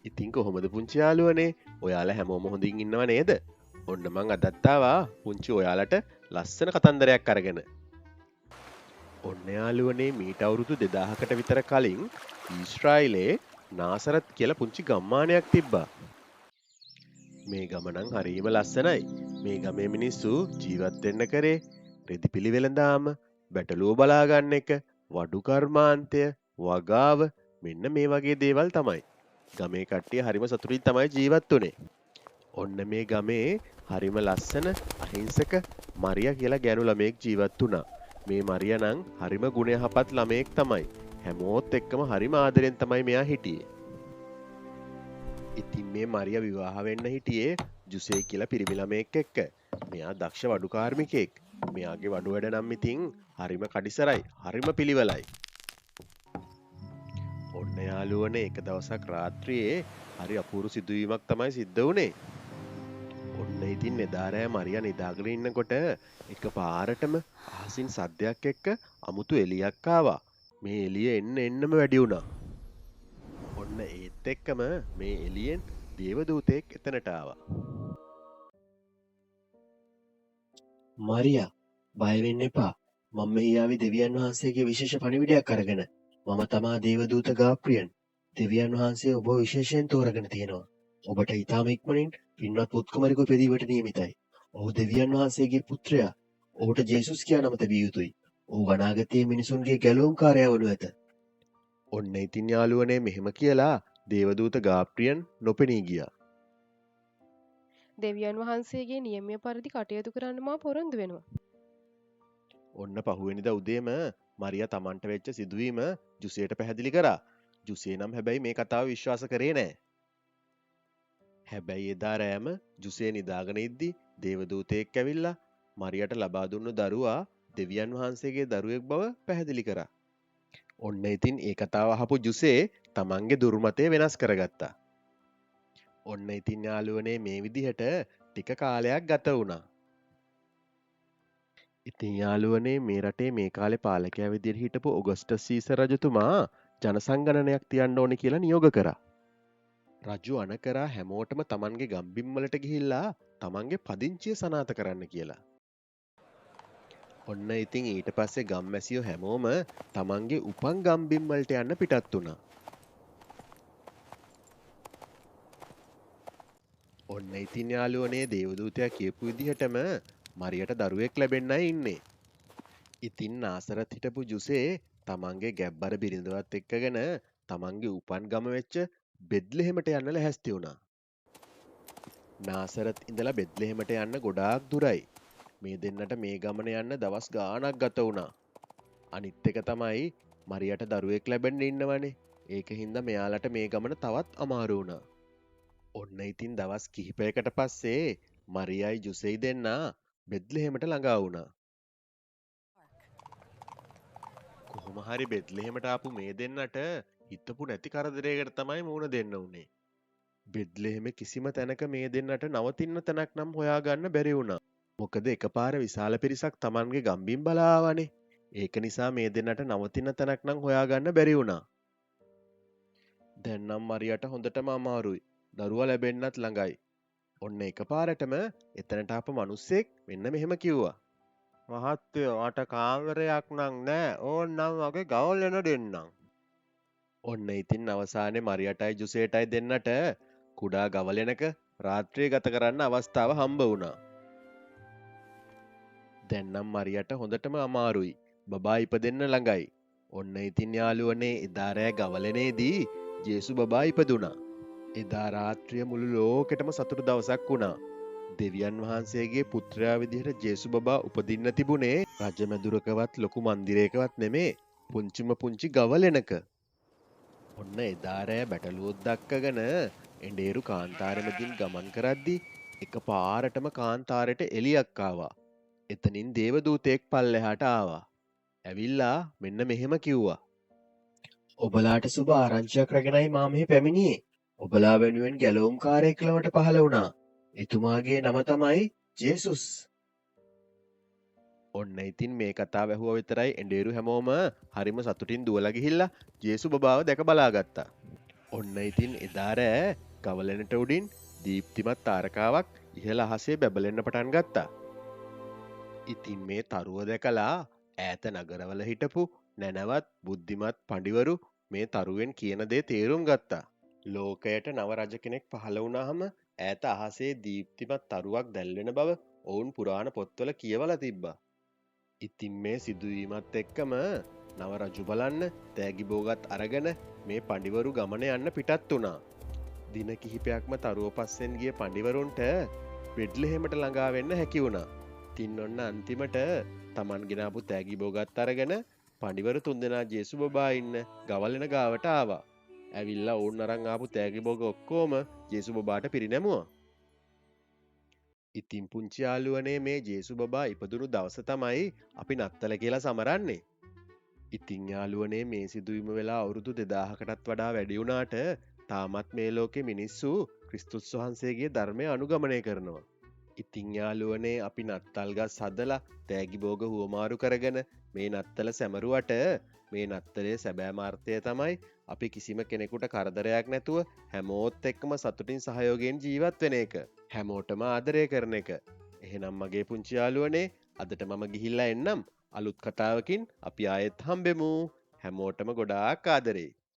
ඉතින් කොහොමද පුංචි යාළුවනේ? ඔයාලා හැමෝම හොඳින් ඉන්නව නේද? ඔන්න මං අදත් ආවා පුංචි ඔයාලට ලස්සන කතන්දරයක් අරගෙන. ඔන්න යාළුවනේ මීට අවුරුදු 2000කට විතර කලින් ඊශ්‍රායලේ නාසරත් කියලා පුංචි ගම්මානයක් තිබ්බා. මේ ගම නම් හරීම ලස්සනයි. මේ ගමේ මිනිස්සු ජීවත් වෙන්න කරේ රෙදි පිළිවෙලඳාම, බැටළුව බලා ගන්න එක, වඩු කර්මාන්තය, වගාව, මෙන්න මේ වගේ දේවල් තමයි. ගමේ කට්ටිය හරිම සතුටින් තමයි ජීවත් වුනේ. ඔන්න මේ ගමේ හරිම ලස්සන අහිංසක මරියා කියලා ගෑනු ළමයෙක් ජීවත් වුණා. මේ මරියා නම් හරිම ගුණ යහපත් ළමයෙක් තමයි. හැමෝත් එක්කම හරිම ආදරෙන් තමයි මෙයා හිටියේ. ඉතින් මේ මරියා විවාහ වෙන්න හිටියේ ජුසේ කියලා පිරිමි ළමයෙක් එක්ක. මෙයා දක්ෂ වඩු කාර්මිකයෙක්. මෙයාගේ වඩු වැඩ නම් ඉතින් හරිම කඩිසරයි, හරිම පිළිවෙලයි. ඔන්න යාළුවනේ එක දවසක් රාත්‍රියේ හරි අපූර්ව සිදුවීමක් තමයි සිද්ධ වුණේ. ඔන්න ඉතින් එදා රෑ මරියා නිදාගෙන ඉන්නකොට එක පාරටම අහසින් සද්දයක් එක්ක අමුතු එළියක් ආවා. මේ එළිය එන්න එන්නම වැඩි වුණා. ඔන්න ඒත් එක්කම මේ එළියෙන් දේවදූතයෙක් එතනට ආවා. මරියා, බය වෙන්න එපා. මම මෙහි ආවේ දෙවියන් වහන්සේගේ විශේෂ පණිවිඩයක් අරගෙන. මම තමා දේවදූත ගාබ්‍රියන්. දෙවියන් වහන්සේ ඔබ විශේෂයෙන් තෝරගෙන තියෙනවා. ඔබට ඊටාම ඉක්මනින් පින්වත් පුත් කුමරෙකු ඉපදීමට නියමිතයි. ඔහු දෙවියන් වහන්සේගේ පුත්‍රයා. ඔහුට ජේසුස් කියා නම තැබිය යුතුයි. ඔහු අනාගතයේ මිනිසුන්ගේ ගැලවුම්කාරයා වනු ඇත. ඔන්න ඉතින් යාළුවනේ මෙහෙම කියලා දේවදූත ගාබ්‍රියන් නොපෙනී ගියා. දෙවියන් වහන්සේගේ නියමය පරිදි කටයුතු කරන්න මා පොරොන්දු වෙනවා. ඔන්න පහුවෙනිදා උදේම මරියා තමන්ට වෙච්ච සිදුවීම ජුසේට පැහැදිලි කරා. ජුසේ නම් හැබැයි මේ කතාව විශ්වාස කරේ නෑ. හැබැයි එදා රෑම ජුසේ නිදාගෙන ඉද්දි දේවදූතයෙක් ඇවිල්ලා මරියට ලබා දුන්නු දරුවා දෙවියන් වහන්සේගේ දරුවෙක් බව පැහැදිලි කරා. ඔන්න ඉතින් ඒ කතාව අහපු ජුසේ තමන්ගේ දුර්මතය වෙනස් කරගත්තා. ඔන්න ඉතින් යාළුවනේ මේ විදිහට ටික කාලයක් ගත වුණා. ඉතින් යාළුවනේ මේ රටේ මේ කාලේ පාලකයා විදිහට හිටපු ඔගස්ටස් සීසර් රජතුමා ජනසංගණනයක් තියන්න ඕනේ කියලා නියෝග කරා. රජු අණ කරා හැමෝටම තමන්ගේ ගම්බිම් වලට ගිහිල්ලා තමන්ගේ පදිංචිය සනාථ කරන්න කියලා. ඔන්න ඉතින් ඊට පස්සේ ගම්මැසියෝ හැමෝම තමන්ගේ උපන් ගම්බිම් වලට යන්න පිටත් වුණා. ඔන්න ඉතින් යාළුවනේ දේවදූතයා කියපු විදිහටම මරියට දරුවෙක් ලැබෙන්නයි ඉන්නේ. ඉතින් නාසරත් හිටපු ජුසේ තමන්ගේ ගැබ්බර බිරිඳවත් එක්කගෙන තමන්ගේ උපන් ගම වෙච්ච බෙත්ලෙහෙමට යන්න ලැහැස්ති වුණා. නාසරත් ඉඳලා බෙත්ලෙහෙමට යන්න ගොඩාක් දුරයි. මේ දෙන්නට මේ ගමන යන්න දවස් ගාණක් ගත වුණා. අනිත් එක තමයි මරියට දරුවෙක් ලැබෙන්න ඉන්නවනේ. ඒක හින්දා මෙයාලට මේ ගමන තවත් අමාරු වුණා. ඔන්න ඉතින් දවස් කිහිපයකට පස්සේ මරියයි ජුසෙයි දෙන්නා බෙත්ලෙහෙමට ළඟා වුණා. කොහොම හරි බෙත්ලෙහෙමට ආපු මේ දෙන්නට හිතපු නැති කරදරයකට තමයි මුහුණ දෙන්න වුණේ. බෙත්ලෙහෙම කිසිම තැනක මේ දෙන්නට නවතින්න තැනක් නම් හොයාගන්න බැරි වුණා. මොකද එකපාර විශාල පිරිසක් Tamanගේ ගම්බිම් බලා ආවනේ. ඒක නිසා මේ දෙන්නට නවතින්න තැනක් නම් හොයාගන්න බැරි වුණා. දැන් නම් මරියට හොඳටම අමාරුයි. දරුවා ලැබෙන්නත් ළඟයි. ඔන්න එකපාරටම එතනට ආපු මිනිස්සෙක් මෙන්න මෙහෙම කිව්වා. මහත්තයෝ මට කාමරයක් නම් නෑ, ඕන්නම් වගේ ගවල් එන දෙන්නම්. ඔන්න ඉතින් අවසානයේ මරියටයි ජුසේටයි දෙන්නට කුඩා ගවලෙනක රාත්‍රිය ගත කරන්න අවස්ථාව හම්බ වුණා. දැන් නම් මරියට හොඳටම අමාරුයි. බබා ඉපදෙන්න ළඟයි. ඔන්න ඉතින් යාළුවනේ එදා රෑ ගවලෙනේදී ජේසු බබා ඉපදුනා. එදා රාත්‍රිය මුළු ලෝකෙටම සතුටු දවසක් වුණා. දෙවියන් වහන්සේගේ පුත්‍රයා විදිහට ජේසු බබා උපදින්න තිබුණේ රජමැදුරකවත් ලොකු මන්දිරයකවත් නෙමේ, පුංචිම පුංචි ගවලෙනක. ඔන්න එදා රෑ බැටළුවොත් දක්කගෙන එඬේරු කාන්තාරෙ මැදින් ගමන් කරද්දි එක පාරටම කාන්තාරෙට එළියක් ආවා. එතනින් දේවදූතයෙක් පල්ලෙහාට ආවා. ඇවිල්ලා මෙන්න මෙහෙම කිව්වා. ඔබලාට සුබ ආරංචියක් රැගෙනයි මා මෙහි පැමිණියේ. ඔබලා වෙනුවෙන් ගැලවුම්කාරයෙක් ළමට පහළ වුණා. එතුමාගේ නම තමයි ජේසුස්. ඔන්න ඉතින් මේ කතාව ඇහුවා විතරයි එඬේරු හැමෝම හරිම සතුටින් දුවලා ගිහිල්ලා ජේසු බබාව දැක බලාගත්තා. ඔන්න ඉතින් එදා රෑ ගවලෙනට උඩින් දීප්තිමත් තාරකාවක් ඉහළ අහසේ බැබලෙන්න පටන් ගත්තා. ඉතින් මේ තරුව දැකලා ඈත නගරවල හිටපු නැනවත් බුද්ධිමත් පඬිවරු මේ තරුවෙන් කියන දේ තේරුම් ගත්තා. ලෝකයට නව රජ කෙනෙක් පහළ වුණාම ඈත අහසේ දීප්තිමත් තරුවක් දැල්වෙන බව ඔවුන් පුරාණ පොත්වල කියවලා තිබ්බා. ඉතින් මේ සිදුවීමත් එක්කම නව රජු බලන්න තෑගි බෝගත් අරගෙන මේ පඬිවරු ගමන යන්න පිටත් වුණා. දින කිහිපයක්ම තරුව පස්සෙන් ගිය පඬිවරුන්ට බෙත්ලෙහෙමට ළඟා වෙන්න හැකි වුණා. ඉතින් ඔන්න අන්තිමට තමන් ගෙනාපු තෑගි බෝගත් අරගෙන පඬිවරු තුන්දෙනා ජේසු බබා ඉන්න ගවලෙන ගාවට ආවා. ඇවිල්ලා ඔවුන් අරන් ආපු තෑගි බෝග ඔක්කොම ජේසු බබාට පිරිනැමුවා. ඉතින් පුංචි යාළුවනේ, මේ ජේසු බබා ඉපදුණු දවස තමයි අපි නත්තල කියලා සමරන්නේ. ඉතින් යාළුවනේ, මේ සිදුවීම වෙලා අවුරුදු 2000කටත් වඩා වැඩි වුණාට තාමත් මේ ලෝකෙ මිනිස්සු ක්‍රිස්තුස් වහන්සේගේ ධර්මය අනුගමනය කරනවා. ඉතින් යාළුවනේ, අපි නත්තල් ගස් හදලා තෑගි බෝග හුවමාරු කරගෙන මේ නත්තල සැමරුවට මේ නත්තලේ සැබෑම අර්ථය තමයි අපි කිසිම කෙනෙකුට කරදරයක් නැතුව හැමෝත් එක්කම සතුටින් සහයෝගයෙන් ජීවත් වෙන එක. හැමෝටම ආදරය කරන එක. එහෙනම් මගේ පුංචි යාළුවනේ, අදට මම ගිහිල්ලා එන්නම්. අලුත් කතාවකින් අපි ආයෙත් හම්බෙමු. හැමෝටම ගොඩාක් ආදරෙයි.